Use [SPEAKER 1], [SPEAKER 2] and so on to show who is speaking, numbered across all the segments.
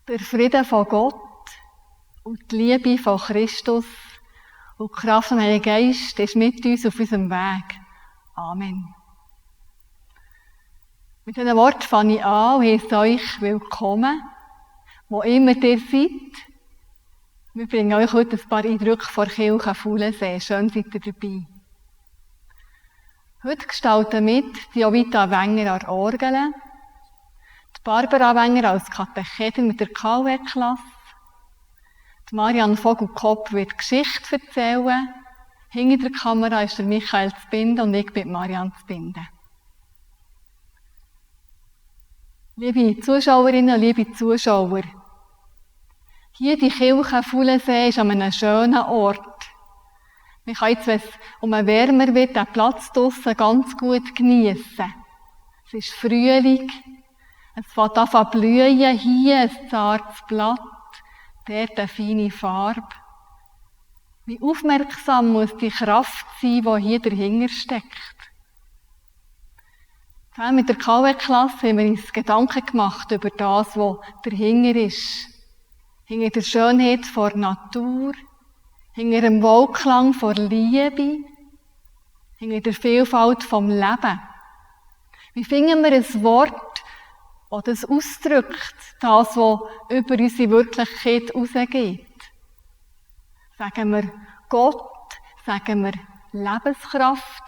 [SPEAKER 1] Der Friede von Gott und die Liebe von Christus und die Kraft des Heiligen Geistes ist mit uns auf unserem Weg. Amen. Mit diesen Worten fange ich an und heisse euch willkommen, wo immer ihr seid. Wir bringen euch heute ein paar Eindrücke von der Kirche Faulensee. Schön seid ihr dabei. Heute gestalten mit die Jovita Wenger an der Orgel, die Barbara Wenger als Katechetin mit der KW-Klasse, die Marianne Vogel-Kopp wird Geschichte erzählen, hinter der Kamera ist der Michael Zbinden und ich bin Marianne Zbinden. Liebe Zuschauerinnen, liebe Zuschauer, hier die Kirche Faulensee ist an einem schönen Ort. Man kann jetzt, wenn es wärmer wird, den Platz draussen ganz gut geniessen. Es ist Frühling, es fängt an zu blühen, hier ein zartes Blatt, dort eine feine Farbe. Wie aufmerksam muss die Kraft sein, die hier dahinter steckt. Zusammen mit der KW-Klasse haben wir uns Gedanken gemacht über das, was dahinter ist. Hinter der Schönheit der Natur, hinter dem Wohlklang der Liebe, hinter der Vielfalt vom Leben. Wie finden wir ein Wort, das das ausdrückt, das, was über unsere Wirklichkeit hinausgeht? Sagen wir Gott, sagen wir Lebenskraft.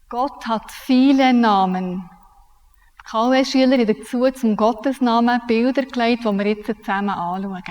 [SPEAKER 1] Gott hat viele Namen. Die KW-Schüler haben dazu zum Gottesnamen Bilder gelegt, die wir jetzt zusammen anschauen.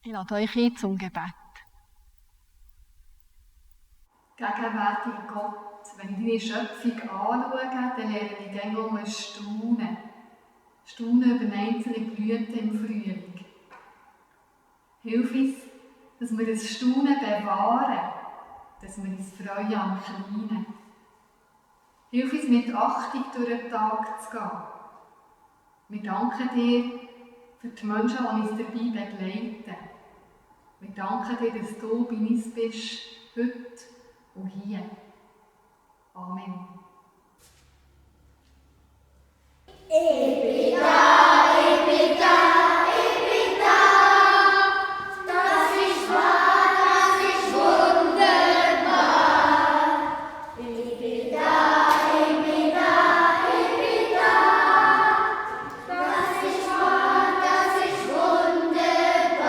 [SPEAKER 1] Ich lade euch ein zum Gebet. Gegenwärtiger Gott, wenn ich deine Schöpfung anschaue, dann lerne ich dann um staunen. Staunen über einzelne Blüten im Frühling. Hilf uns, dass wir das Staunen bewahren, dass wir uns freuen am Kleinen. Hilf uns, mit Achtung durch den Tag zu gehen. Wir danken dir für die Menschen, die uns dabei begleiten. Wir danken dir, dass du bei uns bist, heute und hier. Amen.
[SPEAKER 2] Ich bin da, ich bin da, ich bin da. Das ist wahr, das ist wunderbar. Ich bin da, ich bin da, ich bin da. Das ist wahr, das ist wunderbar.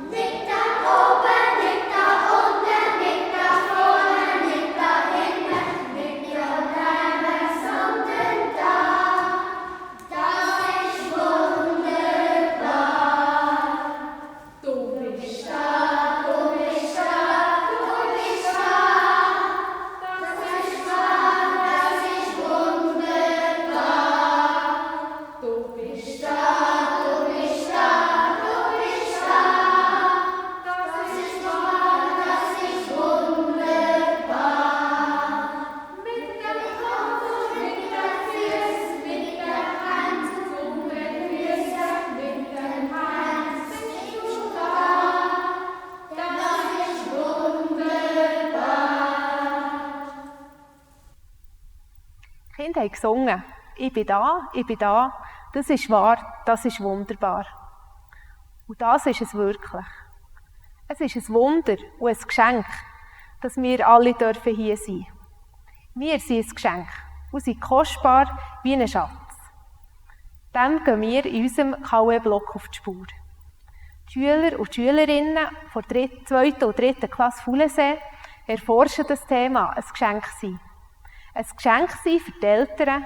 [SPEAKER 2] Nicht da oben, nicht da unten, nicht da vorne, nicht da hinten, nicht da drüben, sondern da.
[SPEAKER 3] Kinder haben gesungen, ich bin da, das ist wahr, das ist wunderbar. Und das ist es wirklich. Es ist ein Wunder und ein Geschenk, dass wir alle hier sein dürfen. Wir sind ein Geschenk und sind kostbar wie ein Schatz. Dem gehen wir in unserem KW-Block auf die Spur. Die Schüler und Schülerinnen von der 2. und 3. Klasse Faulensee erforschen das Thema, ein Geschenk sein. Ein Geschenk sein für die Eltern,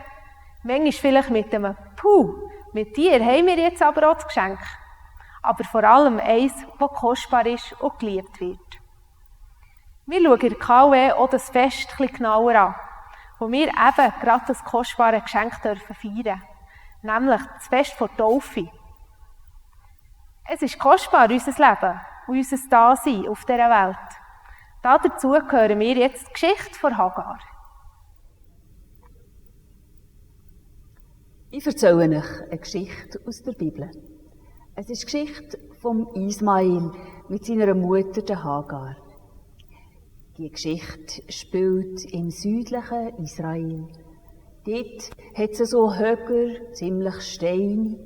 [SPEAKER 3] manchmal vielleicht mit einem «Puh, mit dir haben wir jetzt aber auch das Geschenk». Aber vor allem eins, das kostbar ist und geliebt wird. Wir schauen in der KW auch das Fest ein bisschen genauer an, wo wir eben gerade das kostbare Geschenk feiern dürfen, nämlich das Fest der Taufe. Es ist kostbar, unser Leben und unser Dasein auf dieser Welt. Dazu hören wir jetzt die Geschichte von Hagar.
[SPEAKER 4] Ich erzähle euch eine Geschichte aus der Bibel. Es ist die Geschichte von Ismail mit seiner Mutter, der Hagar. Die Geschichte spielt im südlichen Israel. Dort hat es so höher, ziemlich steinig,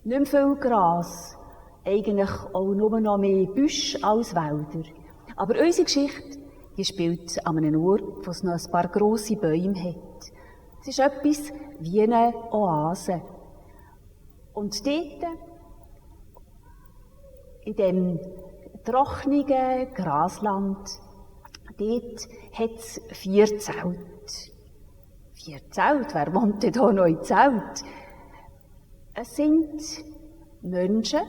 [SPEAKER 4] nicht mehr viel Gras, eigentlich auch nur noch mehr Büsche als Wälder. Aber unsere Geschichte, die spielt an einem Ort, wo es noch ein paar grosse Bäume hat. Es ist etwas wie eine Oase. Und dort, in dem trockenen Grasland, dort hat es 4 Zelte. 4 Zelte? Wer wohnt denn da noch in Zelt? Es sind Menschen,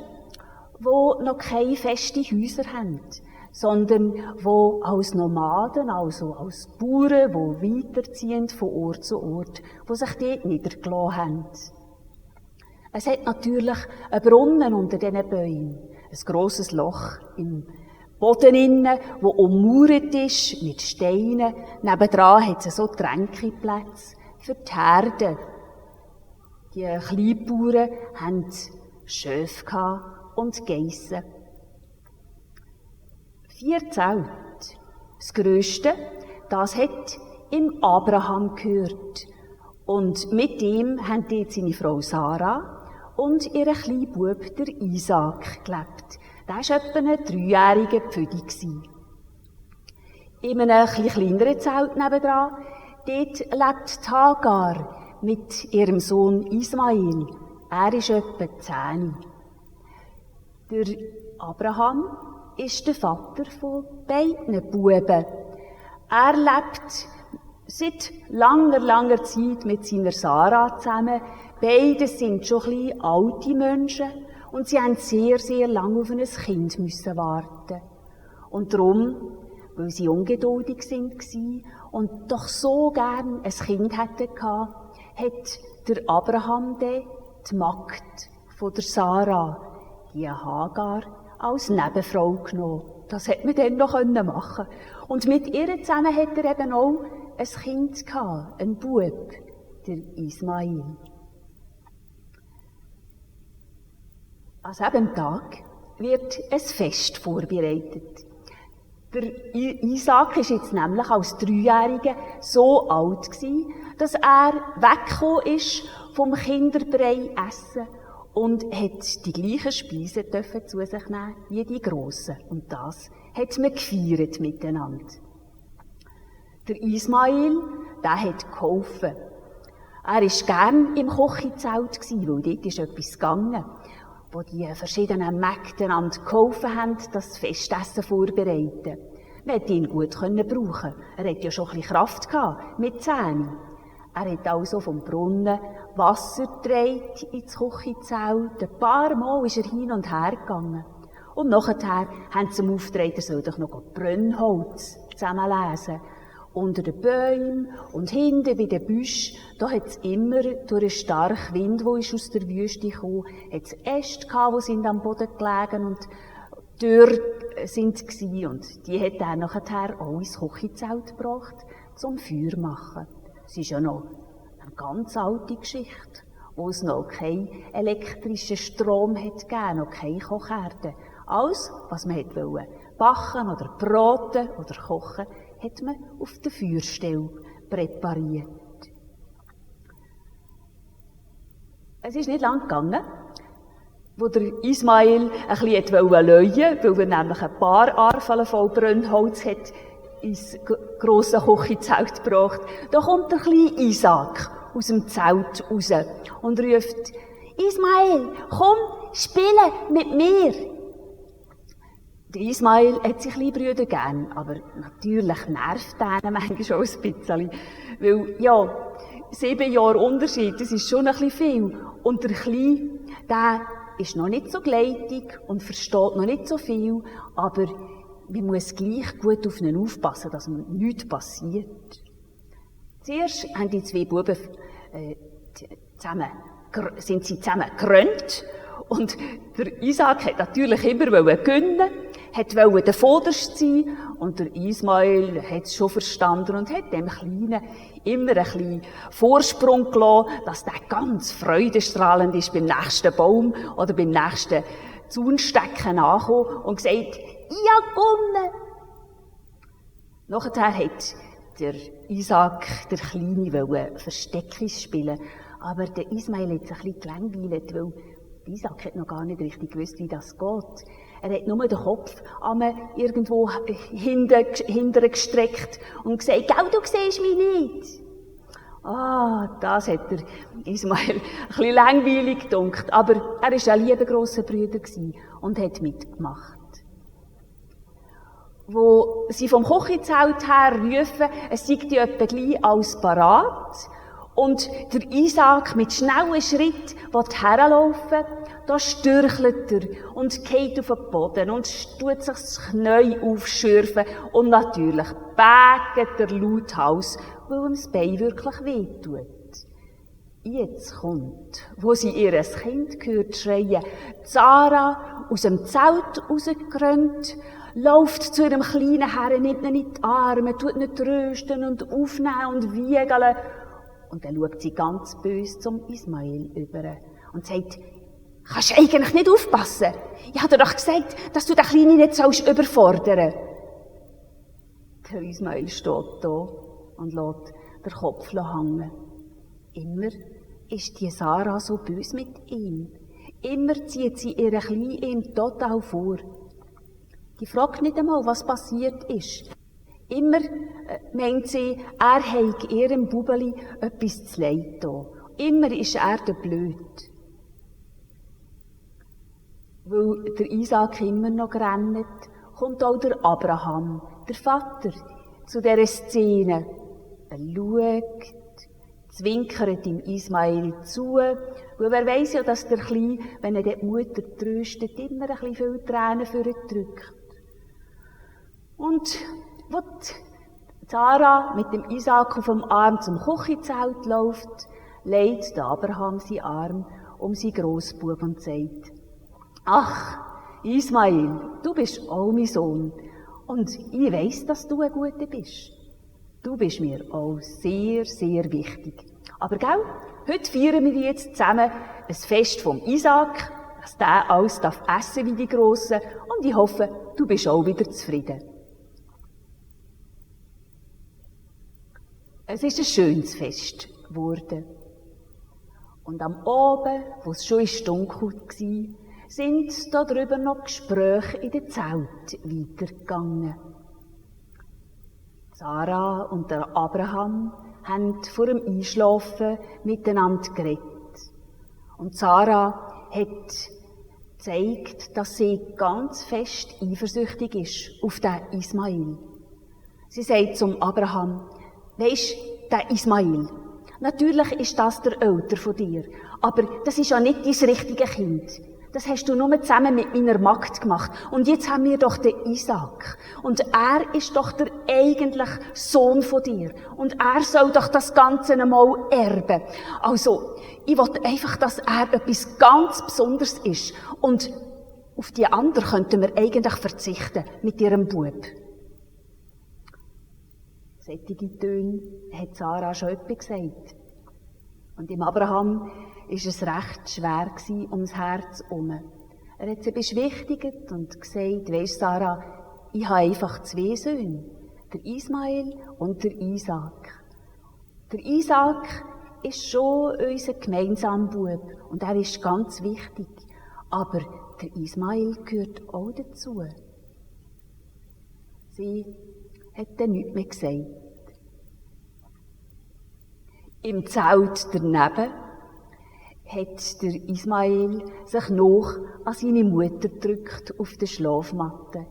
[SPEAKER 4] die noch keine festen Häuser haben, sondern die als Nomaden, also als Bauern, die weiterziehen von Ort zu Ort, die sich dort niedergelassen haben. Es hat natürlich einen Brunnen unter diesen Bäumen, ein grosses Loch im Boden innen, wo ummauert ist mit Steinen. Nebendran hat es so Tränkeplätze für die Herden. Die Kleinbauern hatten Schafe und Geissen. 4 Zelte. Das grösste, das hat ihm Abraham gehört. Und mit ihm haben dort seine Frau Sarah und ihr kleiner Bub, der Isaac, gelebt. Der war etwa ein 3-jähriger Pfüdi. In einem etwas kleineren Zelt nebendran, dort lebt Hagar mit ihrem Sohn Ismail. Er ist etwa 10. Der Abraham ist der Vater von beiden Buben. Er lebt seit langer Zeit mit seiner Sarah zusammen. Beide sind schon ein bisschen alte Menschen und sie haben sehr lange auf ein Kind müssen warten. Und darum, weil sie ungeduldig waren und doch so gern ein Kind hätten gehabt, hat der Abraham die Magd von der Sarah, die Hagar, als Nebenfrau genommen. Das hätte man dann noch machen können. Und mit ihr zusammen hat er eben auch ein Kind gehabt, einen Bub, der Ismail. An diesem Tag wird ein Fest vorbereitet. Der Isaac war jetzt nämlich als 3-Jähriger so alt gewesen, dass er weggekommen ist vom Kinderbrei essen und hat die gleichen Speisen dürfen zu sich nehmen wie die Grossen. Und das hat man gefeiert miteinander. Der Ismail, der hat geholfen. Er war gern im Kochzelt, weil dort ist etwas gegangen, wo die verschiedenen Mägde einander geholfen haben, das Festessen vorzubereiten. Man konnte ihn gut brauchen. Er hatte ja schon ein bisschen Kraft gehabt, mit 10. Er hat also vom Brunnen Wasser getragen ins Kochzelt. Ein paar Mal ist er hin und her gegangen. Und nachher haben sie ihm aufgetragen, er soll doch noch Brennholz zusammenlesen. Unter den Bäumen und hinten bei den Büschen, da hat es immer durch einen starken Wind, der aus der Wüste kam, hat es Äste gehabt, die sind am Boden gelegen und dort sind sie gewesen. Und die hat er nachher auch ins Kochzelt gebracht, zum Feuer machen. Es ist ja noch eine ganz alte Geschichte, wo es noch keinen elektrischen Strom hat gegeben, noch keine Kochherde. Alles, was man wollte, backen oder braten oder kochen, hat man auf der Feuerstelle präpariert. Es ist nicht lang gegangen, wo der Ismail ein bisschen leuen wollte, weil er nämlich ein paar Arfeln voll Brennholz hat ins grosse Küchenzelt gebracht. Da kommt der kleine Isaac aus dem Zelt raus und ruft: Ismail, komm, spiele mit mir! Der Ismail hat seine kleinen Brüder gern, aber natürlich nervt denen manchmal auch ein bisschen. Weil, ja, 7 Jahre Unterschied, das ist schon ein bisschen viel. Und der Kleine, der ist noch nicht so gleitig und versteht noch nicht so viel, aber man muss gleich gut auf ihn aufpassen, dass ihm nichts passiert. Zuerst haben die 2 Buben sind sie zusammen gerannt. Und der Isaac hat natürlich immer gewinnen, wollte der Vorderste sein, und der Ismail hat es schon verstanden und hat dem Kleinen immer ein bisschen Vorsprung gelassen, dass der ganz freudestrahlend ist beim nächsten Baum oder beim nächsten Zaunstecken angekommen und gesagt: Ich habe gewonnen! Nachher hat der Isaac, der Kleine, Versteckis spielen, aber der Ismail hat sich ein bisschen gelangweilt, weil Isaac hat noch gar nicht richtig gewusst, wie das geht. Er hat nur den Kopf irgendwo hinten gestreckt und gesagt: Gell, du siehst mich nicht. Das hat der Ismail ein bisschen langweilig gedacht. Aber er war ein lieber grosser Bruder und hat mitgemacht. Wo sie vom Küchenzelt her rufen, es sei die etwa gleich alles parat. Und der Isaac mit schnellen Schritten will herlaufen, da stürchelt er und geht auf den Boden und tut sich das Knie aufschürfen und natürlich bägt er laut Haus, weil ihm das Bein wirklich wehtut. Jetzt kommt, wo sie ihr Kind gehört schreien, Sarah aus dem Zelt rausgerannt, läuft zu ihrem kleinen Herrn, nimmt ihn in die Arme, tut ihn trösten und aufnehmen und wiegeln. Und dann schaut sie ganz böse zum Ismail über und sagt: Kannst du eigentlich nicht aufpassen? Ich habe dir doch gesagt, dass du den Kleinen nicht überfordern sollst. Der Ismail steht da und lässt den Kopf hängen. Immer ist die Sarah so böse mit ihm. Immer zieht sie ihren Kleinen ihm total vor. Die fragt nicht einmal, was passiert ist. Immer meint sie, er habe ihrem Bubeli etwas zu leid getan. Immer ist er der Blöd. Weil der Isaac immer noch rennt, kommt auch der Abraham, der Vater, zu dieser Szene. Er schaut, zwinkert dem Ismail zu, weil er weiss ja, dass der Kleine, wenn er die Mutter tröstet, immer ein bisschen viel Tränen für ihn drückt. Und wo Sarah mit dem Isaac auf dem Arm zum Küchenzelt läuft, legt der Abraham seinen Arm um seinen Grossbub und sagt: Ach, Ismail, du bist auch mein Sohn. Und ich weiss, dass du ein Guter bist. Du bist mir auch sehr, sehr wichtig. Aber gell, heute feiern wir jetzt zusammen ein Fest vom Isaac, dass der alles essen darf wie die Grossen. Und ich hoffe, du bist auch wieder zufrieden. Es ist ein schönes Fest geworden. Und am Abend, wo es schon dunkel war, sind da drüber noch Gespräche in der Zelt weitergegangen. Sarah und der Abraham haben vor dem Einschlafen miteinander geredet. Und Sarah hat gezeigt, dass sie ganz fest eifersüchtig ist auf den Ismail. Sie sagt zum Abraham: Weisst, der Ismail, natürlich ist das der Älter von dir, aber das ist ja nicht dein richtige Kind. Das hast du nur zusammen mit meiner Magd gemacht. Und jetzt haben wir doch den Isaac. Und er ist doch der eigentliche Sohn von dir. Und er soll doch das Ganze einmal erben. Also, ich will einfach, dass er etwas ganz Besonderes ist. Und auf die anderen könnten wir eigentlich verzichten mit ihrem Bub. Solche Töne hat Sarah schon etwas gesagt. Und im Abraham ist es recht schwer ums Herz herum. Er hat sie beschwichtigt und gesagt: Weisst Sarah, ich habe einfach 2 Söhne, der Ismail und der Isaac. Der Isaac ist schon unser gemeinsamer Bub und er ist ganz wichtig. Aber der Ismail gehört auch dazu. Sie hat dann nichts mehr gesagt. Im Zelt daneben hat der Ismail sich noch an seine Mutter gedrückt auf der Schlafmatte.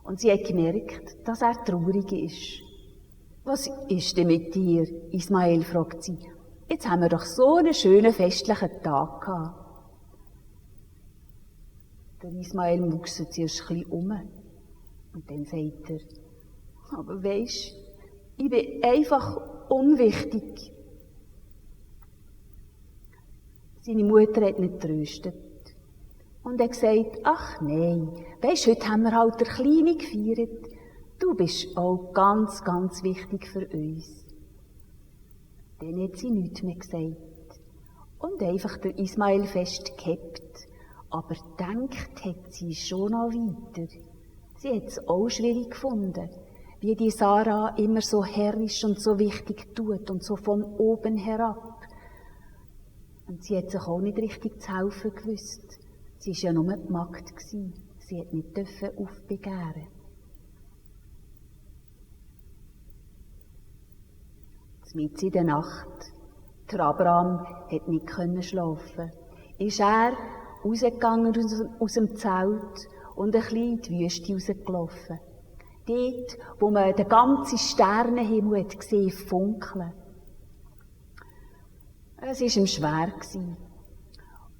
[SPEAKER 4] Und sie hat gemerkt, dass er traurig ist. Was ist denn mit dir, Ismail, fragt sie. Jetzt haben wir doch so einen schönen festlichen Tag gehabt. Der Ismail muckst zuerst ein bisschen um. Und dann sagt er, aber weisst, ich bin einfach unwichtig. Seine Mutter hat nicht getröstet. Und er hat gesagt, ach nein, weisst, heute haben wir halt der Kleine gefeiert. Du bist auch ganz, ganz wichtig für uns. Dann hat sie nichts mehr gesagt. Und einfach der Ismail festgehabt. Aber gedacht hat sie schon noch weiter. Sie hat es auch schwierig gefunden, wie die Sarah immer so herrisch und so wichtig tut und so von oben herab. Und sie hat sich auch nicht richtig zu helfen gewusst. Sie war ja nur die Magd. Sie hat nicht aufbegehren. Mitten in der Nacht, der Abraham hat nicht schlafen. Ist er rausgegangen aus dem Zelt und ein bisschen in die Wüste rausgelaufen. Dort, wo man den ganzen Sternenhimmel hat gesehen, funkeln. Es war ihm schwer.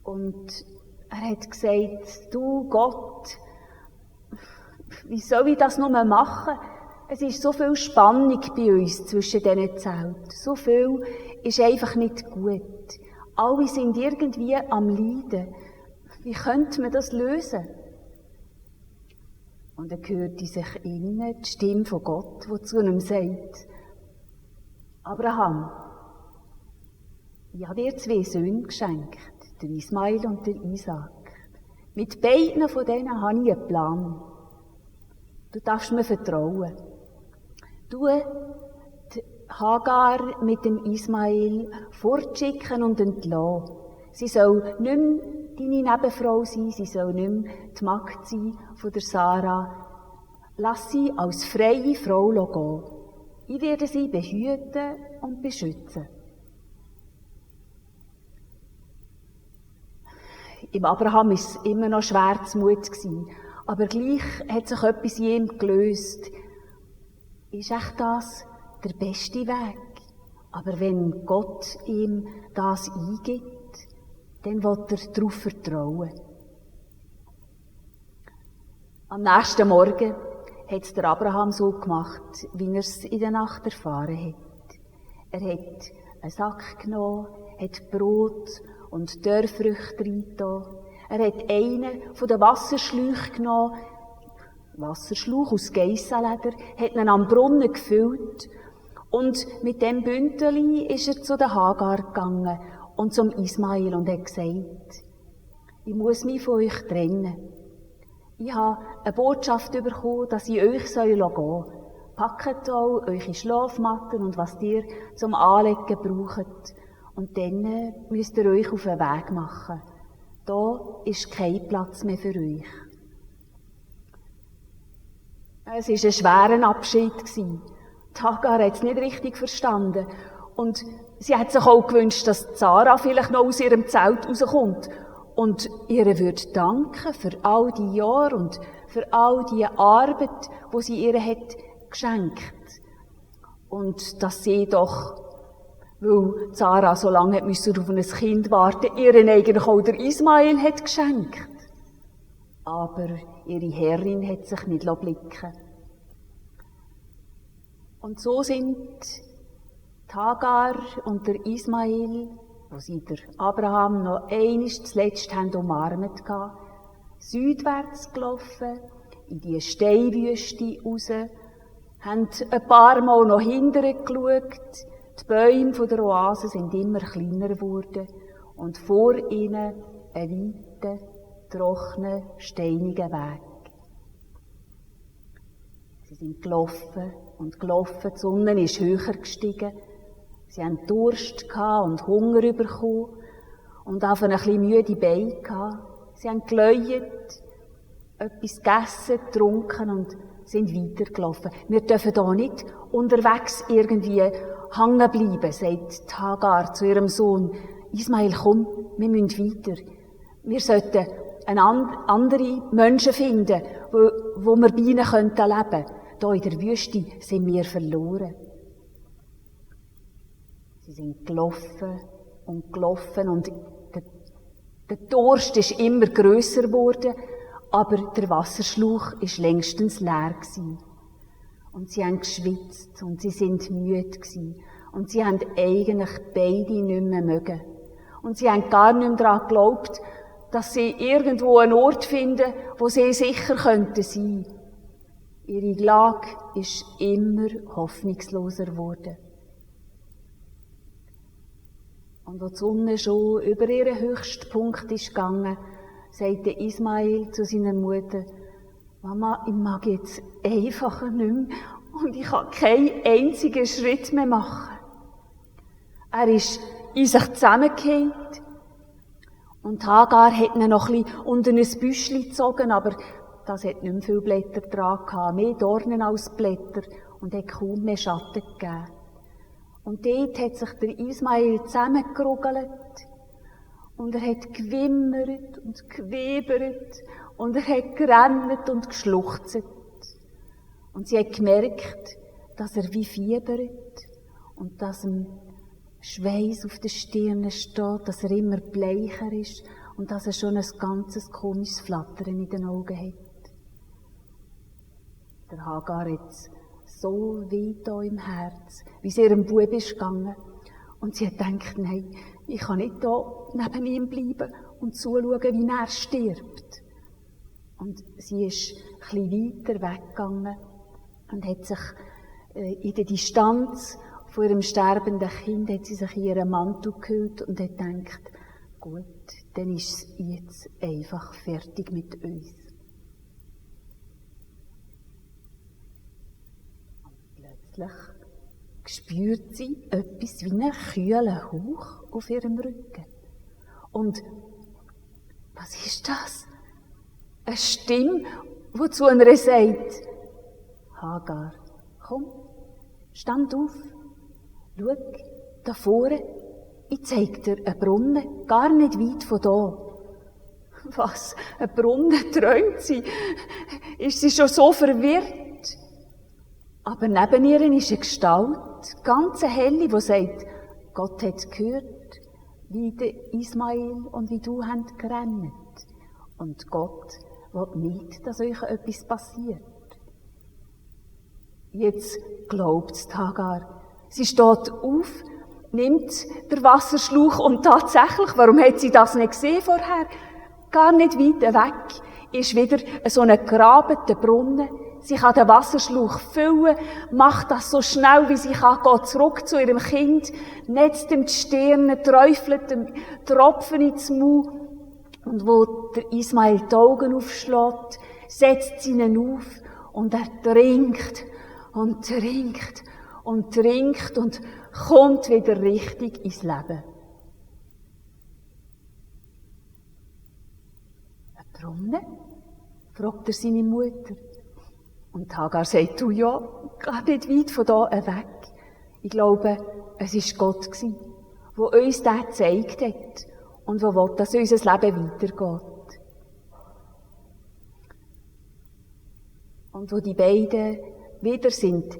[SPEAKER 4] Und er hat gesagt, du Gott, wie soll ich das nur machen? Es ist so viel Spannung bei uns zwischen diesen Zelten. So viel ist einfach nicht gut. Alle sind irgendwie am Leiden. Wie könnte man das lösen? Und er hörte sich innen die Stimme von Gott, die zu ihm sagt, Abraham, ich habe dir 2 Söhne geschenkt, der Ismail und der Isaac. Mit beiden von denen habe ich einen Plan. Du darfst mir vertrauen. Du, die Hagar mit dem Ismail fortschicken und entlassen. Sie soll nicht mehr deine Nebenfrau sein, sie soll nicht mehr die Magd sein von der Sarah. Lass sie als freie Frau gehen. Ich werde sie behüten und beschützen. Im Abraham war es immer noch Schmerzmut, aber gleich hat sich etwas in ihm gelöst. Ist echt das der beste Weg? Aber wenn Gott ihm das eingibt, dann wird er darauf vertrauen. Am nächsten Morgen hat es der Abraham so gemacht, wie er es in der Nacht erfahren hat. Er hat einen Sack genommen, hat Brot und Dörrfrüchte reingetan. Er hat einen von den Wasserschläuchen genommen, Wasserschlauch aus Geissenleder, hat ihn am Brunnen gefüllt und mit dem Bündeli ist er zu der Hagar gegangen und zum Ismail und hat gesagt, ich muss mich von euch trennen. Ich habe eine Botschaft bekommen, dass ich euch gehen soll. Packt auch eure Schlafmatten und was ihr zum Anlegen braucht. Und dann müsst ihr euch auf den Weg machen. Da ist kein Platz mehr für euch. Es war ein schwerer Abschied. Die Hagar hat es nicht richtig verstanden. Und sie hat sich auch gewünscht, dass Sarah vielleicht noch aus ihrem Zelt rauskommt und ihr würde danken für all die Jahre und für all die Arbeit, die sie ihr hat geschenkt. Und dass sie doch, weil Sarah so lange auf ein Kind warten, ihren eigentlich auch der Ismail hat geschenkt. Aber ihre Herrin hat sich nicht blicken lassen. Und so sind die Hagar und der Ismail, wo sie der Abraham noch einmal zuletzt haben umarmt gehabt, südwärts gelaufen, in die Steinwüste raus, haben ein paar Mal noch hinterher geschaut, die Bäume von der Oase sind immer kleiner geworden und vor ihnen ein weiter, trockener, steiniger Weg. Sie sind gelaufen und gelaufen, die Sonne ist höher gestiegen Sie hatten Durst und Hunger bekommen und auch ein bisschen müde Beine gehabt. Sie haben geläutet, etwas gegessen, getrunken und sind weitergelaufen. Wir dürfen hier nicht unterwegs irgendwie hängen bleiben, sagt Hagar zu ihrem Sohn. Ismael, komm, wir müssen weiter. Wir sollten andere Menschen finden, wo wir bei ihnen leben könnten. Hier in der Wüste sind wir verloren. Sie sind gelaufen und der Durst ist immer grösser geworden, aber der Wasserschlauch war längstens leer gewesen. Und sie haben geschwitzt und sie sind müde gewesen. Und sie haben eigentlich beide nicht mehr mögen. Und sie haben gar nicht mehr daran geglaubt, dass sie irgendwo einen Ort finden, wo sie sicher könnten sein. Ihre Lage ist immer hoffnungsloser geworden. Und als die Sonne schon über ihren Höchstpunkt ist gegangen, sagte Ismael zu seiner Mutter, Mama, ich mag jetzt einfach nicht mehr und ich kann keinen einzigen Schritt mehr machen. Er ist in sich zusammengefallen und Hagar hat ihn noch ein bisschen unter ein Büschli gezogen, aber das hat nicht mehr viele Blätter dran gehabt, mehr Dornen als Blätter und hat kaum mehr Schatten gegeben. Und dort hat sich der Ismael zusammengerugelt und er hat gewimmert und gewebert und er hat gerannt und geschluchzt. Und sie hat gemerkt, dass er wie fiebert und dass ihm Schweiß auf der Stirn steht, dass er immer bleicher ist und dass er schon ein ganzes komisches Flattern in den Augen hat. Der Hagar hat so weh da im Herz, wie es ihrem Bub ist gegangen. Und sie hat gedacht, nein, ich kann nicht da neben ihm bleiben und zuschauen, wie er stirbt. Und sie ist ein bisschen weiter weggegangen und hat sich in der Distanz von ihrem sterbenden Kind hat sie sich in ihren Mantel gehüllt und hat gedacht, gut, dann ist es jetzt einfach fertig mit uns. Plötzlich spürt sie etwas wie einen kühlen Hauch auf ihrem Rücken. Und was ist das? Eine Stimme, die zu einer sagt, Hagar, komm, stand auf, schau, da vorne, ich zeig dir einen Brunnen, gar nicht weit von da. Was, ein Brunnen, träumt sie? Ist sie schon so verwirrt? Aber neben ihr ist eine Gestalt, ganz eine helle, die sagt, Gott hat gehört, wie der Ismael und wie du habt gerannt. Und Gott will nicht, dass euch etwas passiert. Jetzt glaubt's Hagar. Sie steht auf, nimmt den Wasserschlauch und tatsächlich, warum hat sie das nicht gesehen vorher? Gar nicht weit weg ist wieder so ein gegrabener Brunnen. Sie kann den Wasserschlauch füllen, macht das so schnell wie sie kann, geht zurück zu ihrem Kind, netzt ihm die Stirne, träufelt ihm Tropfen ins Maul. Und wo der Ismael die Augen aufschlägt, setzt sie ihn auf und er trinkt und trinkt und trinkt und kommt wieder richtig ins Leben. Ein Brunnen? Fragt er seine Mutter. Und Hagar sagt, du ja, gar nicht weit von da weg. Ich glaube, es war Gott, der uns das gezeigt hat und der will, dass unser Leben weitergeht. Und wo die beiden wieder sind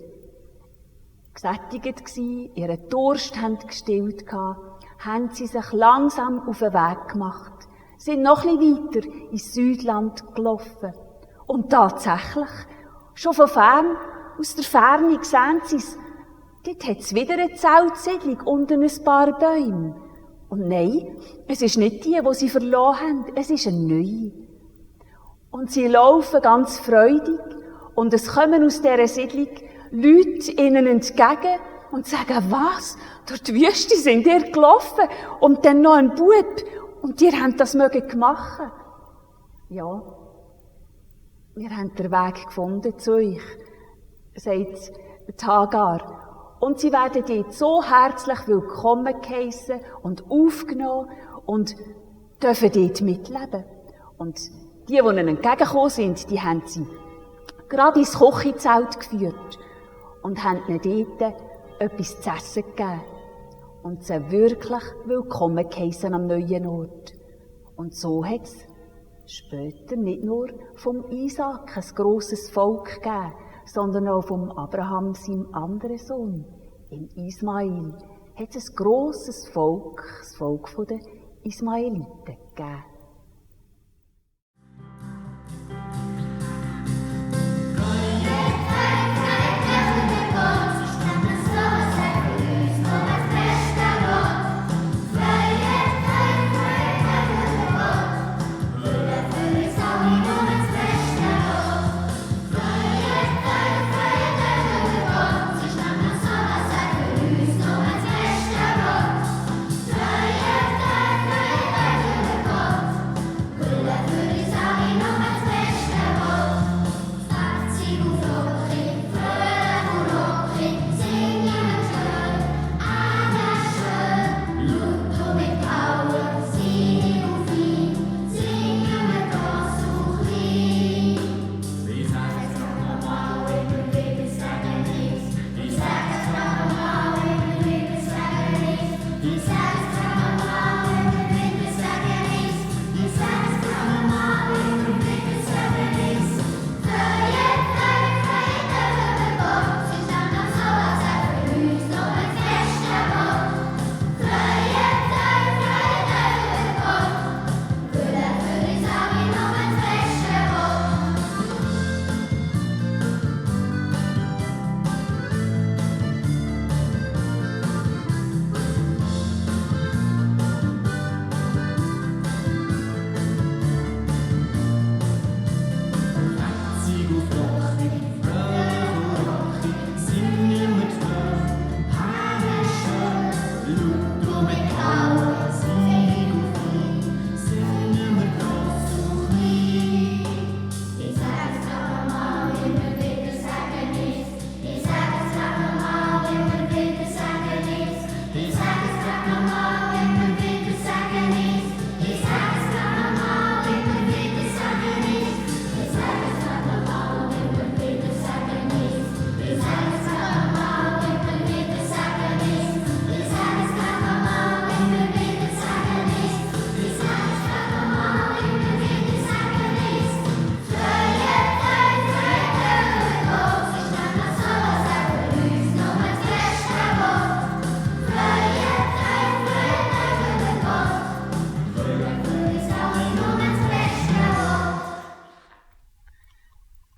[SPEAKER 4] gesättigt gsi, ihren Durst haben gestillt gehabt, haben sie sich langsam auf den Weg gemacht, sind noch ein bisschen weiter ins Südland gelaufen. Und tatsächlich, schon von fern, aus der Ferne sehen sie es, dort hat es wieder eine Zeltsiedlung unter ein paar Bäumen. Und nein, es ist nicht die sie verloren haben, es ist eine neue. Und sie laufen ganz freudig und es kommen aus dieser Siedlung Leute ihnen entgegen und sagen, was? Durch die Wüste sind ihr gelaufen und dann noch ein Bub und ihr habt das gemacht. Ja, wir haben den Weg gefunden zu euch, sagt Hagar. Und sie werden dort so herzlich willkommen geheissen und aufgenommen und dürfen dort mitleben. Und die ihnen entgegengekommen sind, die haben sie gerade ins Kochzelt geführt und haben ihnen dort etwas zu essen gegeben. Und sie wirklich willkommen geheissen am neuen Ort. Und so hat es später nicht nur vom Isaak ein grosses Volk gegeben, sondern auch vom Abraham, seinem anderen Sohn, im Ismail, hat es ein grosses Volk, das Volk der Ismaeliten gegeben.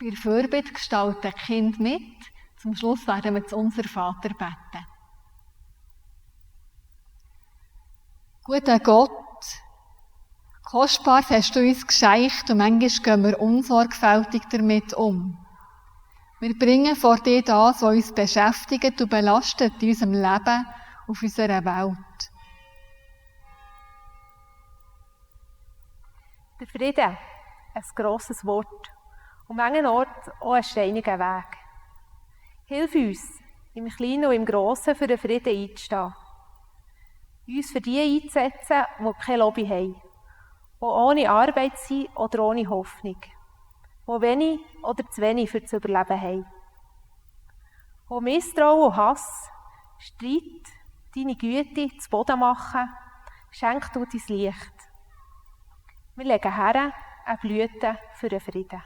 [SPEAKER 1] Bei der Fürbitte gestalten die Kinder mit. Zum Schluss werden wir zu unser Vater beten. Guter Gott, kostbar hast du uns geschenkt und manchmal gehen wir unsorgfältig damit um. Wir bringen vor dir das, was uns beschäftigt und belastet in unserem Leben auf unserer Welt.
[SPEAKER 3] Der Friede, ein grosses Wort und manchen Orten auch ein steiniger Weg. Hilf uns, im Kleinen und im Grossen für den Frieden einzustehen. Uns für die einzusetzen, die keine Lobby haben, die ohne Arbeit sind oder ohne Hoffnung, die wenig oder zu wenig für das Überleben haben. Die Misstrauen und Hass, Streit, deine Güte zu Boden machen, schenk du dein Licht. Wir legen her eine Blüte für den Frieden.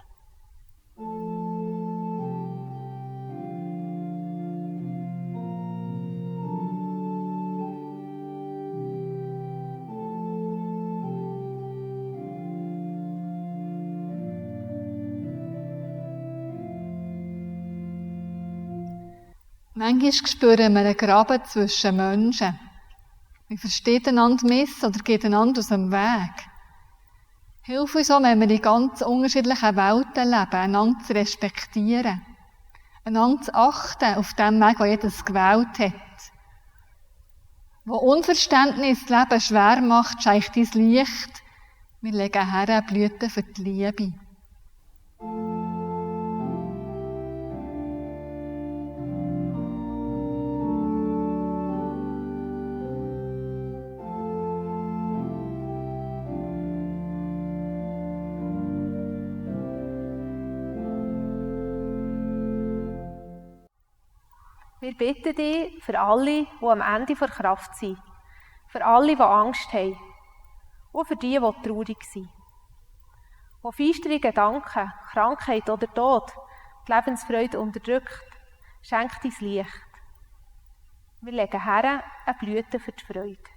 [SPEAKER 1] Manchmal spüren wir einen Graben zwischen Menschen. Wir verstehen einander miss oder gehen einander aus dem Weg. Hilf uns auch, wenn wir in ganz unterschiedlichen Welten leben, einander zu respektieren, einander zu achten auf dem Weg, den jedes gewählt hat. Wo Unverständnis das Leben schwer macht, schenkt dein Licht. Wir legen her Blüten für die Liebe.
[SPEAKER 3] Wir bitten dich für alle, die am Ende der Kraft sind, für alle, die Angst haben, und für die traurig sind. Wo feistere Gedanken, Krankheit oder Tod die Lebensfreude unterdrückt, schenk dein Licht. Wir legen her eine Blüte für die Freude.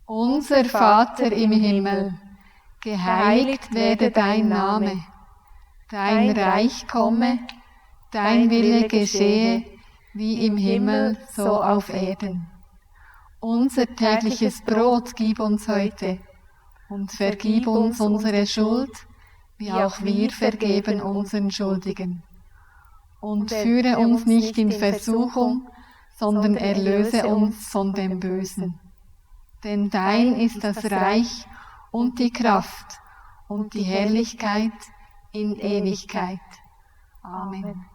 [SPEAKER 1] Unser Vater im Himmel, geheiligt werde dein Name, dein Reich komme, dein Wille geschehe, wie im Himmel, so auf Erden. Unser tägliches Brot gib uns heute und vergib uns unsere Schuld, wie auch wir vergeben unseren Schuldigen. Und führe uns nicht in Versuchung, sondern erlöse uns von dem Bösen. Denn dein ist das Reich und die Kraft und die Herrlichkeit in Ewigkeit. Amen.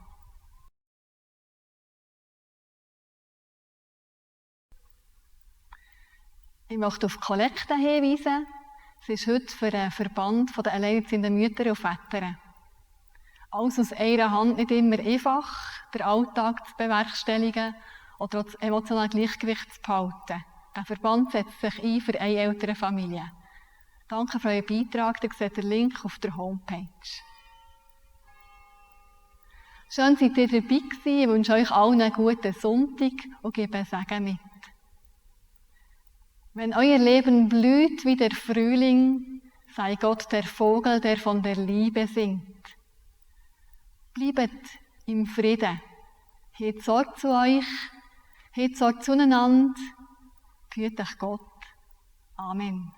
[SPEAKER 1] Ich möchte auf die Kollekte hinweisen. Es ist heute für den Verband der alleinerziehenden Mütter und Väter. Alles aus einer Hand nicht immer einfach, den Alltag zu bewerkstelligen oder auch das emotionale Gleichgewicht zu behalten. Der Verband setzt sich ein für eine ältere Familie. Danke für euren Beitrag. Ihr seht den Link auf der Homepage. Schön, seid ihr dabei gewesen. Ich wünsche euch allen einen guten Sonntag und gebe einen Segen mit. Wenn euer Leben blüht wie der Frühling, sei Gott der Vogel, der von der Liebe singt. Bleibt im Frieden. Habt Sorge zu euch, habt Sorge zueinander. Behüt euch Gott. Amen.